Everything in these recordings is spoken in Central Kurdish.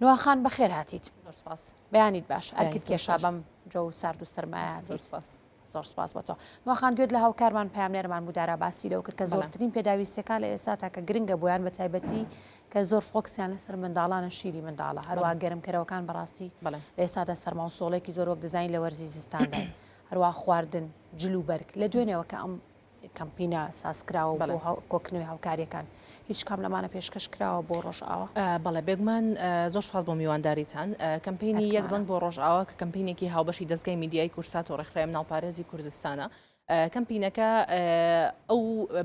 نواخان بەخێر هاتیت. زۆر سپاس. بەیانیت باش. ئەرکت کێشا بەم جەو سارد و سەرمایە هاتیت. زۆر سپاس. زۆر سپاس بۆ تۆ. نواخان گوێت لە هاوکارمان پەیامنێرمان بوو دارا باسی لەوە کرد کە زۆرترین پێداویستیەکان لە ئێستا کە گرنگە بۆیان بە تایبەتی کە زۆر فۆکسیان لەسەر منداڵانە شیری منداڵە هەروە گەرمکەرەوەکان بەڕاستی لە ئێستادا سەرما و سۆڵێکی زۆر وەک دەزانین لە وەرزی زستاندای هەروە خواردن جل و بەرگ لە دوێنێوە کە ئەم کەمپینە سازکراوە بۆ کۆکردنەوەی هاوکاریەکان هیچ کام لەمانە پێشکەش کراوە بۆ ڕۆژئاوا؟ بەڵێ بێگومان زۆر سوپاس بۆ میوانداریتان. کەمپینی یەک دەنگ بۆ ڕۆژئاوا کە کەمپینێکی هاوبەشی دەزگای میدیایی کوردسات و ڕێکخراوی مناڵپارێزی کوردستانە. کەمپینەکە ئەو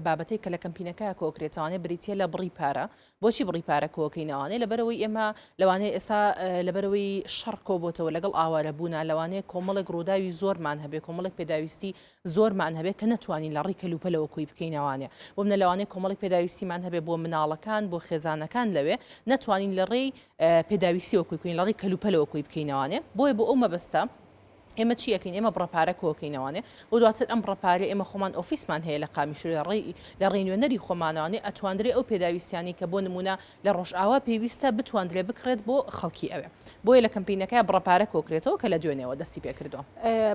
بابەتەی کە لە کەمپینەکە کۆکرێتوانێ بریتە لە بڕی پارە بۆچی بڕی پارە کۆکەینەوانێ لەبەرەوەی ئێمە لەوانەیە ئێسا لەبەرەوەی شەڕ کۆبۆتەوە لەگەڵ ئاوارەبوونا لەوانەیە کۆمەڵێک ڕووداوی زۆرمان هەبێ کۆمەڵێک پێداویستی زۆرمان هەبێ کە نەتوانین لە ڕێی کەلوپەلەوە کۆی بکەینەوانێ بۆ منە لەوانەیە کۆمەڵێک پێداویستیمان هەبێ بۆ مناڵەکان بۆ خێزانەکان لەوێ نەتوانین لە ڕێی پێداویستیەوە کۆی بکەین لە ڕێی کەلوپەلەوە کۆی بکەینەوانێ بۆیە بۆ ئەو مەبەستە ئێمە چی ئەکەین ئێمە بڕە پارە کۆکەینەوانێ و دواتر ئەم بڕە پارە ئێمە خۆمان ئۆفیسمان هەیە لە قامیشلۆ لە ڕێی لە ڕێی نوێنەری خۆمانەوانێ ئەتواندرێ ئەو پێداویستیانەی کە بۆ نمونە لە ڕۆژئاوا پێویستە بتواندرێ بکڕێت بۆ خەڵکی ئەوێ. بۆیە لە کەمپینەکە بڕە پارە کۆکرێتەوە کە لە دوێنێوە دەستی پێکردووە.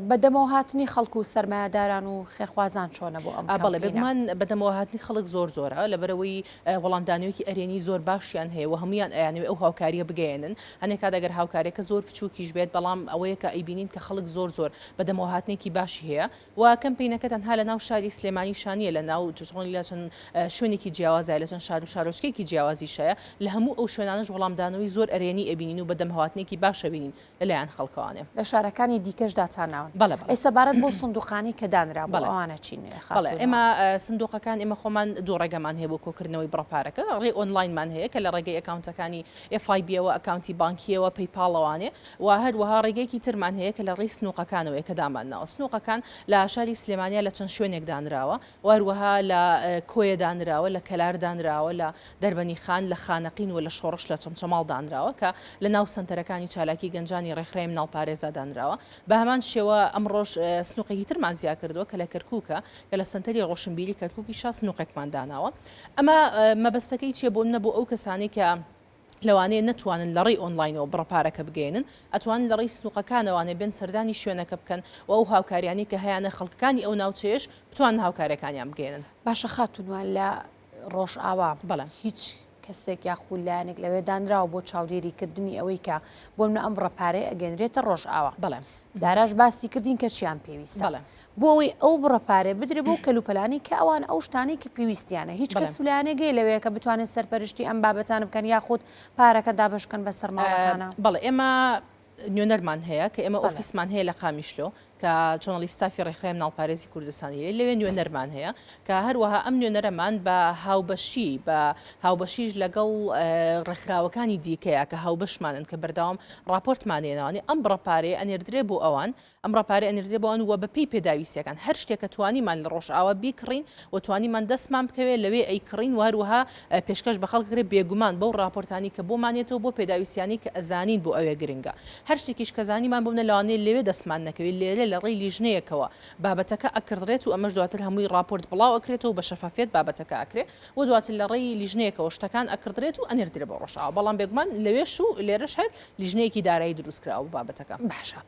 بەدەمەوە هاتنی خەڵک و سەرمایەداران و خێرخوازان چۆنە بۆ ئەم کەمپینە؟ بەڵێ بێگومان بەدەمەوە هاتنی خەڵک زۆر زۆرە، لەبەرئەوەی وەڵامدانەوەیەکی ئەرێنی زۆر باشیان هەیە و هەموویان ئەیانەوێ ئەو هاوکارییە بگەیەنن. هەنێ کات ئەگەر هاوکارییەکە زۆر بچووکیش بێت، بەڵام ئەوەیە کە ئەیبینین کە خەڵک زۆر زۆر بەدەمەوە هاتنێکی باشی هەیە. و کەمپینەکە تەنها لە ناو شاری سلێمانیشا نییە لە ناو لە چەند شوێنێکی جیاوازای لە چەند شار و شارۆچکەیەکی جیاوازیشەیە لە هەموو ئەو شوێنانەش وەڵامدانەوەی زۆر ئەرێنی ئەبینین و بەدەمهاتنێکی باش ئەبینین لەلایەن خەڵکەوانێ. لە شارەکانی دیکەشدا داناون. بەڵێ بەڵێ. ئەی سەبارەت بەو سندوقانەی کە دانرابوو بەڵێ. ئەوانە چین بەڵێ خاتوون؟ ئێمە سندوقەکان ئێمە خۆمان دوو ڕێگەمان هەیە بۆ کۆکردنەوەی بڕە پارەکە ڕێی ئۆنلاینمان هەیە کە لە ڕێگەی ئەکاونتەکانی FIB ەوە ئەکاونتی بانکیەوە پەیپاڵەوانێ و هەروەها ڕێگەیەکی ترمان هەیە کە لە ڕێی سنوقەکانەوەیە کە دامانناوە. سنوقەکان لە شاری سلێمانیا لە چەند شوێنێک دانراوە و هەروەها لە کۆیە دانراوە، لە کەلار دانراوە، لە دەربەنیخان، لە خانەقین و لە شۆڕش لە چەمچەماڵ دانراوە کە لە ناو سەنتەرەکانی چالاکی گەنجانی ڕێکخراوی مناڵپارێزا دانراوە. بە هەمان شێوە ئەمڕۆش سنوقێکی ترمان زیا کردووە کە لە کەرکوکە کە لە سەنتەری ڕۆشنبیری کەرکوکیشا سنوقێکمان داناوە. ئەمە مەبەستەکەی چییە بۆ منە بۆ ئەو کەسانەی کە لەوانەیە نەتوانن لە ڕێی ئۆنلاینەوە بڕە پارەکە بگەیەنن، ئەتوانن لە ڕێی سنوقەکانەوانێ بێن سەردانی شوێنەکە بکەن و ئەو هاوکاریانەی کە هەیانە خەڵکەکانی ئەو ناوچەیەش بتوانن هاوکاریەکانیان بگەیەنن. باشە خاتوون وا لە ڕۆژئاوا بەڵێ. هیچ کەسێک یاخود لایەنێک لەوێ دانراوە بۆ چاودێری کردنی ئەوەی کە بۆ منە ئەم بڕە پارەیە ئەگەنرێتە ڕۆژئاوا؟ بەڵێ. داراش باسی کردین کە چیان پێویستە. بەڵێ. بۆ ئەوەی ئەو بڕە پارەیە بدرێ بەو کەلوپەلانەی کە ئەوان ئەو شتانەی کە پێویستیانە هیچ کەس و لایەنێک هەیە لەوێ کە بتوانێت سەرپەرشتی ئەم بابەتانە بکەن یاخود پارەکە دابەش بکەن بەسەر ماڵەکانە؟ بەڵێ ئێمە نوێنەرمان هەیە کە ئێمە ئۆفیسمان هەیە لە قامیشلۆ کە چۆنەڵی ستافی ڕێکخراوی مناڵپارێزی کوردستانی لەوێ نوێنەرمان هەیە کە هەروەها ئەم نوێنەرەمان بە هاوبەشی بە هاوبەشیش لەگەڵ ڕێکخراوەکانی دیکەیە کە هاوبەشمانن کە بەردەوام ڕاپۆرتمانێنەوانی ئەم بڕە پارەیە ئەنێردرێ بۆ ئەوان ئەم ڕاپارەیە ئەنێردرێ بۆ ئەوان و بەپێی پێداویستیەکان هەر شتێک کە توانیمان لە ڕۆژئاوا بیکڕین و توانیمان دەستمان بکەوێت لەوێ ئەیکڕین و هەروەها پێشکەش بە خەڵک کرێ بێگومان بەو ڕاپۆرتانی کە بۆمانێتەوە بۆ پێداویستیانی کە ئەزانین بۆ ئەوێ گرنگە هەر شتێکیش کە زانیمان بۆ منە لەوانەیە لەوێ دەستمان نەکەوێت لێرە لە ڕێی لیژنەیەکەوە بابەتەکە ئەکڕدرێت و ئەمەش دواتر هەمووی ڕاپۆرت بڵاو ئەکرێتەوە بە شەفافیەت بابەتەکە ئەکرێ و دواتر لە ڕێی لیژنەیەکەوە شتەکان ئەکڕدرێت و ئەنێردرێ بۆ ڕۆژئاوا بەڵام بێگومان لەوێش و لێرەش هەر لیژنەیەکی دارایی دروست کراوە بۆ بابەتەکە. باشە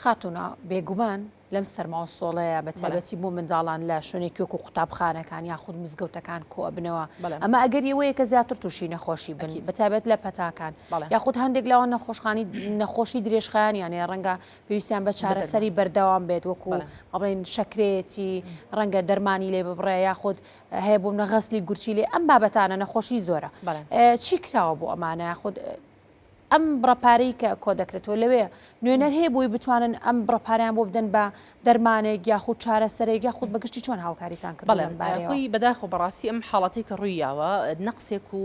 خاتوونە بێگومان لەم سەرما و سۆڵەیە بە تایبەتی بۆ منداڵان لە شوێنێکی وەکو قوتابخانەکان یاخود مزگەوتەکان کۆئەبنەوە ئەمە ئەگەری ئەوەیە کە زیاتر تووشی نەخۆشی بن بە تایبەت لە پەتاکان یاخود هەندێک لەوان نەخۆشخانی نەخۆشی درێژخایەنیان هەیە ڕەنگە پێویستیان بە چارەسەری بەردەوام بێت وەکو بڵێن شەکرەیەتی ڕەنگە دەرمانی لێ ببڕێ یاخود هەیە بۆ منە غەسلی گورچی لێ ئەم بابەتانە نەخۆشی زۆرە چی کراوە بۆ ئەمانە یاخود ئەم بڕە پارەی کە کۆدەکرێتەوە لەوێ نوێنەر هەیە بۆی بتوانن ئەم بڕە پارەیان بۆ بدەن بە دەرمانێک یاخود چارەسەرێک یاخود بەگشتی چۆن هاوکاریتان کردوون بەڵێ لەم بارەیەوە؟ خۆی بەداخەوە بەڕاستی ئەم حاڵەتەی کە ڕووی یاوە نەقسێک و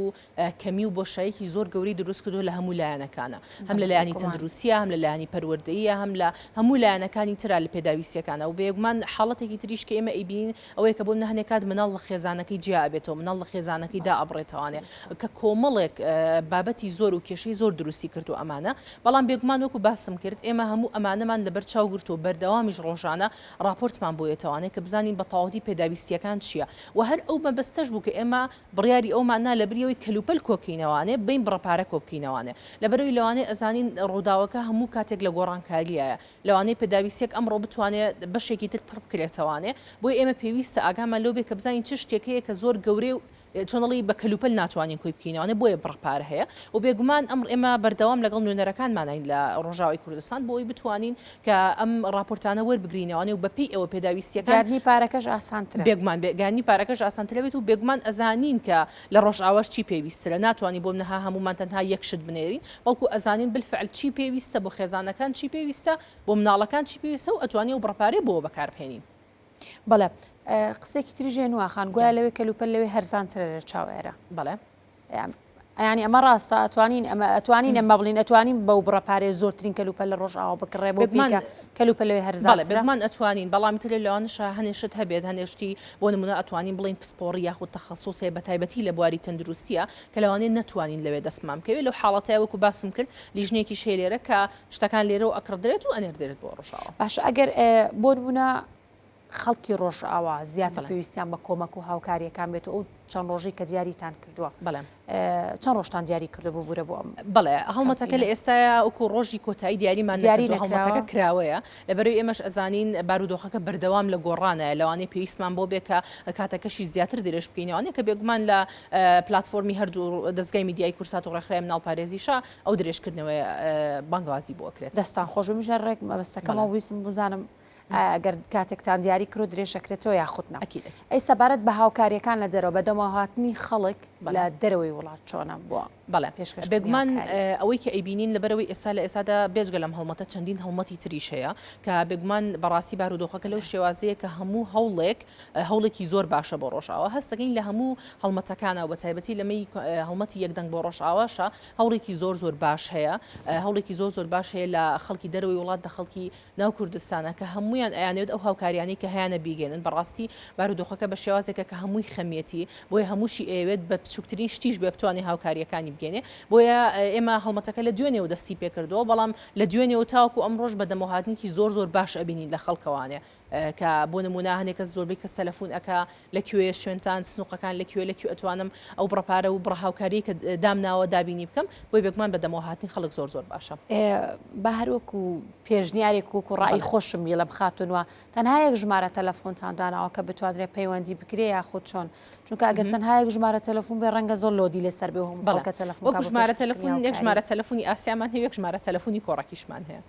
کەمی و بۆشایەکی زۆر گەورەی دروست کردووە لە هەموو لایەنەکانە هەم لە بەڵێ لایەنی بێگومان. تەندروستیە هەم لە لایەنی پەروەردەییە هەم لە هەموو لایەنەکانی ترا لە پێداویستیەکانە و بێگومان حاڵەتێکی تریش کە ئێمە ئەیبینین ئەوەیە کە بۆ منە هەنێک کات مناڵ لە خێزانەکەی جیا ئەبێتەوە، مناڵ لە خێزانەکەی دائەبڕێتەوانێ، کە کۆمەڵێک بابەتی زۆر و کێشەی زۆر دروستی. دروستی کردو ئەمانە بەڵام بێگومان وەکو باسم کرد ئێمە هەموو ئەمانەمان لەبەر چاو گرتووە بەردەوامیش ڕۆژانە ڕاپۆرتمان بۆ یەتەوانێ کە بزانین بە تەواوەتی پێداویستیەکان چییە و هەر ئەو مەبەستەش بوو کە ئێمە بڕیاری ئەومان نا لەبری ئەوەی کەلوپەل کۆکەینەوانێ بین بڕە پارە کۆبکەینەوانێ لەبەرئەوەی لەوانەیە ئەزانین ڕووداوەکە هەموو کاتێک لە گۆڕانکاریایە لەوانەیە پێداویستیەک ئەمڕۆ بتوانێ بەشێکی تر پڕ بکرێتەوانێ بۆیە ئێمە پێویستە ئاگامان لەو بێ کە بزانین چ شتێک هەیە کە زۆر گەورەیە و چۆن ئەڵێی بە کەلوپەل ناتوانین کۆی بکەینەوانێ بۆیە بڕە پارە هەیە و بێگومان ئەم ئێمە بەردەوام لەگەڵ نوێنەرەکانمانین لە ڕۆژاوای کوردستان بۆ ئەوەی بتوانین کە ئەم ڕاپۆرتانە وەربگرینەوانێ و بەپێی ئەوە پێداویستیەکان گەیاندنی پارەکەش ئاسانترە. بێگومان بێ گەیاندنی پارەکەش ئاسانترە بێت و بێگومان ئەزانین کە لە ڕۆژئاواش چی پێویسترە ناتوانین بۆ نها هەموومان تەنها یەک شت بنێرین بەڵکو ئەزانین بالفعل چی پێویستە بۆ خێزانەکان چی پێویستە بۆ مناڵەکان چی پێویستە و ئەتوانین ئەو بڕە پارەیە بۆ بەکاربهێنین. بەڵێ قسێکی تریش هەیە نوا خان گوایە لەوێ کەلوپەل لەوێ هەرزانترە لە چاو ئێرە. بەڵێ. یانی ئەمە ڕاستە ئەتوانین ئەمە ئەتوانین ئەمە بڵین ئەتوانین بەو بڕە پارەیە زۆرترین کەلوپەل لە ڕۆژئاوا بکڕێ بۆ بێگومان پێکە کەلوپەل لەوێ بەڵێ هەرزانترە. بێگومان ئەتوانین بەڵام تر لەوانەشە هەنێ شت هەبێت هەنێ شتی بۆ نمونە ئەتوانین بڵێین پسپۆڕی یاخود تەخەسوس هەیە بەتایبەتی لە بواری تەندروستیە کە لەوانەیە نەتوانین لەوێ دەستمان بکەوێت لەو حاڵەتەیە وەکو باسم کرد لیژنەیەکیش هەیە لێرە کە شتەکان لێرەوە ئەکڕدرێت و ئەنێردرێت بۆ ڕۆژئاوا. باشە ئەگەر بۆ نمونە خەڵکی ڕۆژئاوا زیاتر پێویستیان بە کۆمەک و هاوکاریەکان بێت و ئەو چەند ڕۆژی کە دیاریتان کردووە بەڵێ چەند ڕۆژتان دیاری کردو ببوورە بۆ ئەم بەڵێ هەڵمەتەکە لە ئێستایا وەکو ڕۆژی کۆتایی دیاریمان دیاری نەکردووە هەڵمەتەکە کراوەیە لەبەرەوەی ئێمەش ئەزانین بارودۆخەکە بەردەوام لە گۆڕانە لەوانەیە پێویستمان بۆ بێ کە کاتەکەشی زیاتر درێژ بکەینەوانێ کە بێگومان لە پلتفۆرمی هەردوو دەستگای میدیای کورسات و ڕێکخراوی مناڵپارێزیشە ئەو درێژکردنەوەیە بانگەوازی بۆ ئەکرێت. دەستان خۆش بێ منیش هەر ڕێک مەبەستەکەمەوە ویستم بزانم ئەگەر کاتێکتان دیاری کرد و درێژەکرێتەوە یاخود نا. ئەکید ئەکید. ئەی سەبارەت بە هاوکاریەکان لە دەرەوە بەدەمەوەهاتنی خەڵک لە دەرەوەی وڵات چۆنە بۆ بەڵێ پێشکەشکردنی بێگومان هاوکاری؟ ئەوەی کە ئەیبینین لەبەرئەوەی ئێستا لە ئێستادا بێجگە لەم هەڵمەتە چەندین هەڵمەتی تریش هەیە کە بێگومان بەڕاستی بارودۆخەکە لەو شێوازەیە کە هەموو هەوڵێک هەوڵێکی زۆر باشە بۆ ڕۆژئاوا هەست دەکەین لە هەموو هەڵمەتەکانە و بەتایبەتی لەمەی هەڵمەتی یەک دەنگ بۆ ڕۆژئاواشە هەوڵێکی زۆر زۆر باش هەیە هەوڵێکی زۆر زۆر باش هەیە لە خەڵکی دەرەوەی وڵات لە خەڵکی ناو کوردستانە کە هەموویان ئەیانەوێت ئەو هاوکاریانەی کە هەیانە بیگەێنن بەڕاستی بارودۆخەکە بە شێوازێکە کە هەمووی خەمیەتی بۆیە هەمووشی ئەیەوێت بە بچووکترین شتیش بێ بتوانێت هاوکاریەکانی بگەێنێ بۆیە ئێمە هەڵمەتەکە لە دوێنێەوە دەستی پێکردەوە بەڵام لە دوێنێەوە تاوەکو ئەمڕۆژ بە دەمەهاتنێکی زۆر زۆر باش ئەبینین لە خەڵکەوانێ کە بۆ نموونە هەنێ کەس زۆربەی کەس تەلەفون ئەکا لە کوێیە شوێنتان سنوقەکان لە کوێ لە کوێ ئەتوانم ئەو بڕە پارە و بڕە هاوکاریەی کە دامناوە دابینی بکەم بۆی بێگومان بە دەمەوە هاتنی خەڵک زۆر زۆر باشە. با هەر وەکو پێشنیارێک وەکو ڕای خۆشم بیڵێم خاتوون وا تەنها یەک ژمارە تەلەفۆنتان داناوە کە بتوانرێت پەیوەندی بکرێ یاخود چۆن چونکە ئەگەر تەنها یەک ژمارە تەلەفۆن بێ ڕەنگە زۆر load ی لەسەر بێ و هەموو خەڵکە تەلەفۆن وەکو ژمارە تەلەفۆن یەک ژمارە تەلەفۆنی ئاسیامان هەیە یەک ژمارە تەلەفۆنی کۆڕەکیشمان هەیە.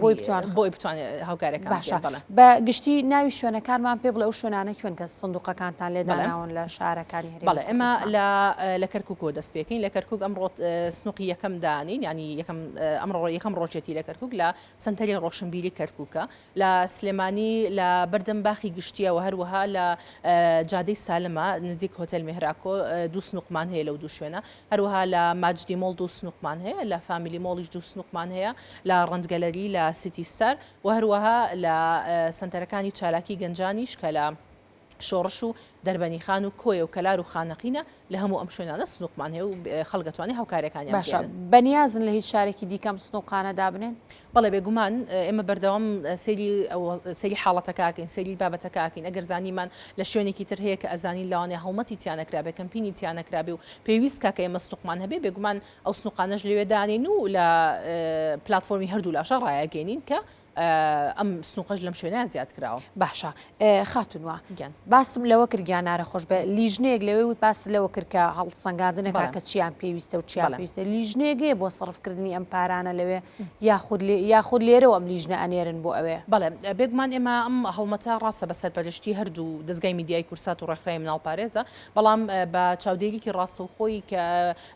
بۆی بتوان بۆی بتوانێت هاوکارەکان باشە بە گشتی ناوی شوێنەکانمان پێ بڵێ ئەو شوێنانە کوێن کە سندوقەکانتان لێ داناون لە شارەکانی هەرێمی بەڵێ ئێمە لە لە کەرکووکەوە دەست پێکەین لە کەرکووک ئەمڕۆ سنوقی یەکەم دانین ینی یەکەم ئەمڕۆ یەکەم ڕۆژێتی لە کەرکووک لە سنتەری ڕۆشنبیری کەرکووکە لە سلێمانی لە بەردەم باخی گشتیەوە هەروەها لە جادەی سالمە نزیک هۆتێل مێهراکۆ دوو سنوقمان هەیە لەو دوو شوێنە هەروەها لە ماجدی مۆڵ دوو سنوقمان هەیە، لە فامیلی مۆڵیش دوو سنوقمان هەیە، لە ڕەند گەلەری، لە سیتی ستار و هەروەها لە سەنتەرەکانی چالاکی گەنجانیش کە لە شۆڕش و دەربەنیخان و کۆیە و کەلار و خانەقینە لە هەموو ئەم شوێنانە سنوقمان هەیە و خەڵک دەتوانێت هاوکاریەکانیان باشە بەنیازن لە هیچ شارێکی دیکەم سنوقانە دابنێن؟ بەڵێ بێگومان ئێمە بەردەوام سەیری سەیری حاڵەتەکە ئەکەین سەیری بابەتەکە ئەکەین ئەگەر زانیمان لە شوێنێکی تر هەیە کە ئەزانین لەوانەیە هەڵمەتی تیا نەکرابێ کەمپینی تیا نەکرابێ و پێویست کا کە ئێمە سنوقمان هەبێ بێگومان ئەو سنوقانەش لەوێ دانێین و لە پلاتفۆرمی هەردوو لاشە ڕایەگەێنین کە ئەم سنوقەش لەم شوێنە زیاد کراوە. باشە خاتون وا باسم لەوە کرد گیان نارە خۆش بێ لیژنەیەک لەوێ وت باس لەوە کرد کە هەڵسەنگاندنەکە کە چیان پێویستە و چیان پێویستە لیژنەیەک هەیە بۆ سەرفکردنی ئەم پارانە لەوێ یاخود یاخود لێرەوە ئەم لیژنە ئەنێرن بۆ ئەوێ؟ بەڵێ بێگومان ئێمە ئەم هەڵمەتە ڕاستە بە سەرپەرشتی هەردوو دەزگای میدیای کورسات و ڕێکخراوی مناڵپارێزە بەڵام بە چاودێریکی ڕاستەوخۆی کە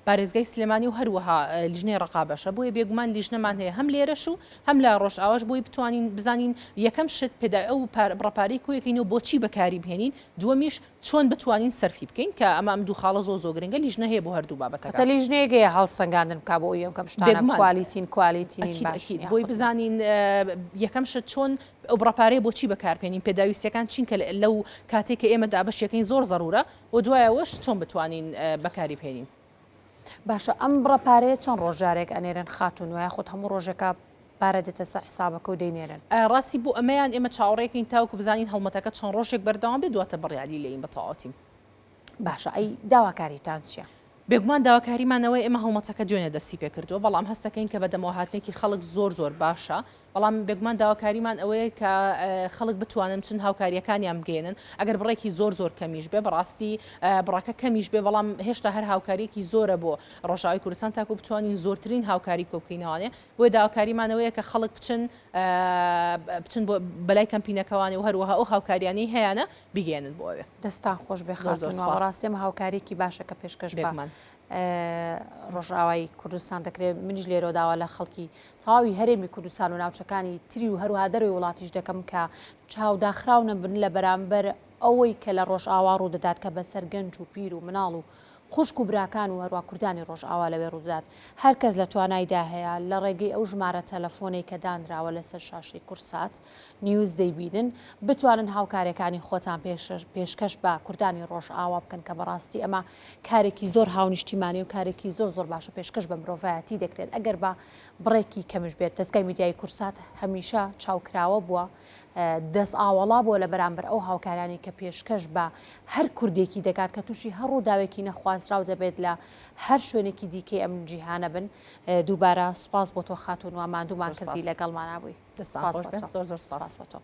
پارێزگای سلێمانی و هەروەها لیژنەی ڕقابەشە بۆیە بێگومان لیژنەمان هەیە هەم لێرەش و هەم لە ڕۆژئاواش بۆی بتوانین بزانین یەکەم شت پێدا ئەو بڕە پارەی کۆیەکەین و بۆچی بەکاری بهێنین دووەمیش چۆن بتوانین سەرفی بکەین کە ئەمە ئەم دوو خاڵە زۆر زۆر گرنگە لیژنە هەیە بۆ هەردوو بابەتەکە. واتە لیژنەیەک هەیە هەڵسەنگاندن بکا بۆ ئەوی ئەم کەم شتانە بێگومان quality ن quality نین ئەکید باشن ئەکید بۆی یاخود نا. بزانین یەکەم شت چۆن ئەو بڕە پارەیە بۆچی بەکاربهێنین پێداویستیەکان چین کە لەو کاتێک کە ئێمە دابەشیەکەین زۆر زەرورە و دوایەوەش چۆن بتوانین بەکاری بهێنین. باشە ئەم بڕە پارەیە چەند ڕۆژ جارێک ئەنێرن خاتوون وە یاخود هەموو ڕۆژێکە پارە دێتە سەر حسابەکە و دەینێرن؟ ڕاستی بۆ ئەمەیان ئێمە چاوەڕێکەین تاوەکو بزانین هەڵمەتەکە چەند ڕۆژێک بەردەوام بێت دواتر بڕیاری لێین بە تەواوەتی. باشە ئەی داواکاریتان چیە؟ بێگومان داواکاریمان ئەوەیە ئێمە هەڵمەتەکە دوێنێ دەستی پێکردووە بەڵام هەستەکەین کە بەدەمەوەهاتنێکی خەڵک زۆر زۆر باشە بەڵام بێگومان داواکاریمان ئەوەیە کە خەڵک بتوانن بچن هاوکارییەکانیان بگەیەنن ئەگەر بڕێکی زۆر زۆر کەمیش بێ بەڕاستی بڕەکە کەمیش بێ بەڵام هێشتا هەر هاوکاریەکی زۆرە بۆ ڕۆژاوای کوردستان تاکو بتوانین زۆرترین هاوکاری کۆبکەینەوانێ بۆیە داواکاریمان ئەوەیە کە خەڵک بچن بچن بۆ بەلای کەمپینەکەوانێ و هەروەها ئەو هاوکاریانەی هەیانە بیگەیەنن بۆ ئەوێ. دەستان خۆش بێ خاتوون بەڕاستی ئەمە هاوکاریەکی باشە کە پێشکەش بە ڕۆژئاوای کوردستان دەکرێت منیش لێرەوە داوا لە خەڵکی تەواوی هەرێمی کوردستان و ناوچەکانی تری و هەروها دەروی وڵاتیش دەکەم کە چاوداخراو نەبن لە بەرامبەر ئەوەی کە لە ڕۆژئاوا ڕوودەدات کە بەسەر گەنج و پیر و مناڵ و خوشک و براکان و هەروا کوردانی ڕۆژئاوا لەوێ ڕوودەدات هەر کەس لە توانایدا هەیە لە ڕێگەی ئەو ژمارە تەلەفۆنەی کە دانراوە لەسەر شاشەی کورسات نیوز دەیبینن بتوانن هاوکاریەکانی خۆتان پێشکەش بە کوردانی ڕۆژئاوا بکەن کە بەڕاستی ئەمە کارێکی زۆر هاونیشتیمانی و کارێکی زۆر زۆر باشە پێشکەش بە مرۆڤایەتی دەکرێت ئەگەر بە بڕێکی کەمش بێت دەستگای میدیایی کورسات هەمیشە چاوکراوە بووە دەست ئاوەڵا بووە لە بەرامبەر ئەو هاوکارانی کە پێشکەش بە هەر کوردێکی دەکات کە تووشی هەر ڕووداوێکی نەخوازراو دەبێت لە هەر شوێنێکی دیکەی ئەم جیهانە بن دووبارە سوپاس بۆ تۆ خاتوون وا ماندوومان کردی لەگەڵمانا بووی. دەستان خۆش بێت زۆر زۆر سپاس بۆ تۆ.